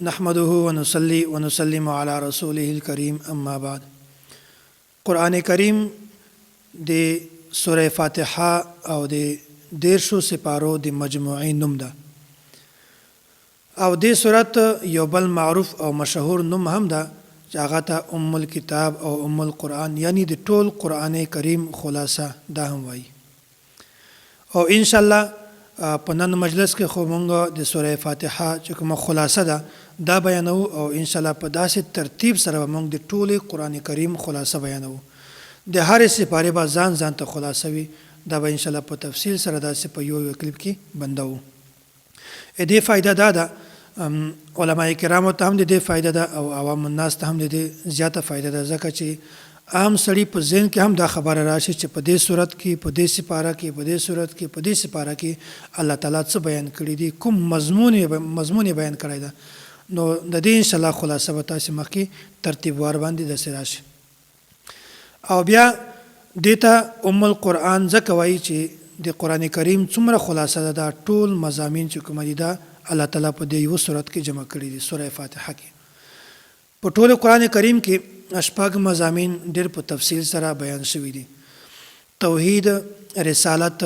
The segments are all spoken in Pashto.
نحمده ونصلي ونسلم على رسوله الكريم اما بعد. قرآن کریم د سوره فاتحه او د دیرشو سپارو د مجموعې نوم ده، او دې سورت یو بل معروف او مشهور نوم هم ده چې هغه ته ام الکتاب او ام القرآن، یعنی د ټول قرآن کریم خلاصه دا هم وایي. او ان شاء الله په نن مجلس کې خو مونږ د سوره فاتحه چې کومه خلاصه ده دا بیانوو، او ان شاء الله په داسې ترتیب سره به مونږ د ټولې قرآن کریم خلاصه بیانوو. د هرې سپارې به ځان ځان ته خلاصه وي، دا به ان شاء الله په تفصیل سره داسې په یو یو کلیپ کې بندوو. د دې فائده دا ده، علماء کرامو ته هم د دې فائده ده او عوام الناس ته هم د دې زیاته فائده ده، ځکه چې عام سړي په ذهن کې هم دا خبره راشي چې په دې صورت کې، په دې سپاره کې، په دې صورت کې، په دې سپاره کې الله تعالی څه بیان کړي دي، کوم مضمون یې بیان کړی ده. نو د دې ان شاء الله خلاصه به تاسو مخکې ترتیبوار باندې داسې راشي. او بیا دې ته ام القرآن ځکه وایي چې د قرآن کریم څومره خلاصه ده، دا ټول مضامین چې کومه دي دا الله تعالی په دې یوه سورت کې جمع کړي دي، سوره فاتحه کې. په ټول قرآن کریم کې شپږ مضامین ډېر په تفصیل سره بیان شوي دي: توحید، رسالت،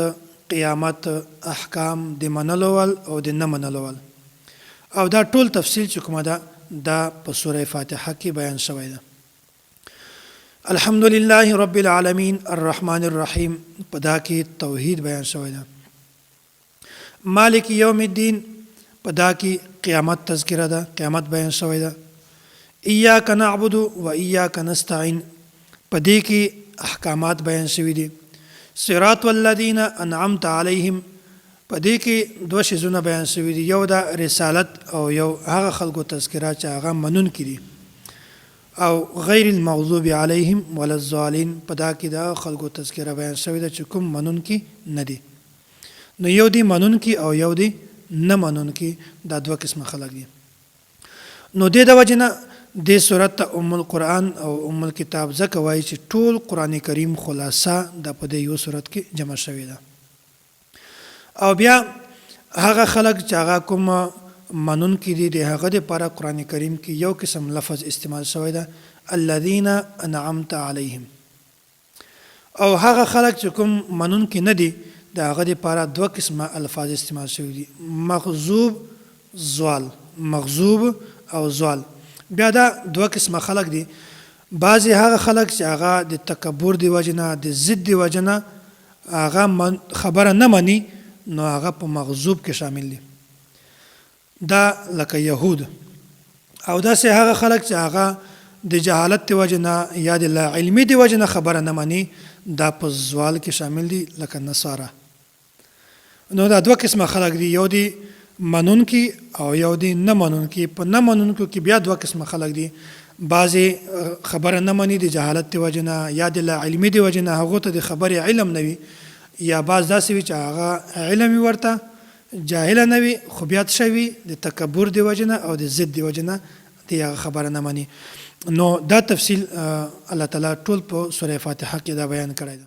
قیامت، احکام د منلو ول او د نه منلو ول. او دا ټول تفصیل چې کومه ده دا په سوره فاتحه کې بیان شوی ده. الحمدلله رب العالمین الرحمن الرحیم، په دا کې توحید بیان شوی ده. مالک یوم الدین، په دا کې قیامت تذکره ده، قیامت بیان شوی ده. ایاک نعبد و ایاک نستعین، په دې کې احکامات بیان شوي دي. صراط الذین انعمت علیهم، په دې کې دوه شیزونه بیان شوي دي، یو د رسالت او یو هغه خلکو تذکره چې هغه منونکي دي. او غیر المغضوب علیهم ولا الضالین، په دا کې د هغه خلکو تذکره بیان شوې ده چې کوم منونکي نه دي. نو یو دی منونکي او یو دی نه منونکي، دا دوه قسمه خلک دي. نو دې د وجې نه دې سورت ته ام القرآن او ام الکتاب ځکه وایي چې ټول قرآن کریم خلاصه دا په دې یو سورت کې جمع شوې ده. او بیا هغه خلک چې هغه کوم منونکي دي، د هغه دپاره قرآن کریم کې یو قسم لفظ استعمال شوی ده، الذین انعمت علیهم. او هغه خلک چې کوم منونکي نه دي، د هغه دپاره دوه قسمه الفاظ استعمال شوي دي، مغضوب، زوال. مغضوب او زوال، بیا دا دوه قسمه خلک دي. بعضې هغه خلک چې هغه د تکبر د وجې نه، د ضد د وجې نه هغه خبره نه مني، نو هغه په مغضوب کې شامل دي، دا لکه یهود. او داسې هغه خلک چې هغه د جهالت د وجې نه یا د لا علمي د وجې نه خبره نه مني، دا په زوال کې شامل دي، لکه نصارا. نو دا دوه قسمه خلک دي، یو دي منونکي او یو دي نه منونکي. په نه منونکو کې بیا دوه قسمه خلک دي، بعضې خبره نه مني د جهالت د وجې نه یا د لا علمي د وجې نه، هغو ته د خبرې علم نه وي، یا بعض داسې وي چې هغه علم وي ورته، جاهله نه وي، خو بیا څه وي، د تکبر د وجې نه او د ضد د وجې نه د هغه خبره نه مني. نو دا تفصیل الله تعالی ټول په سوره فاتحه کې دا بیان کړی ده.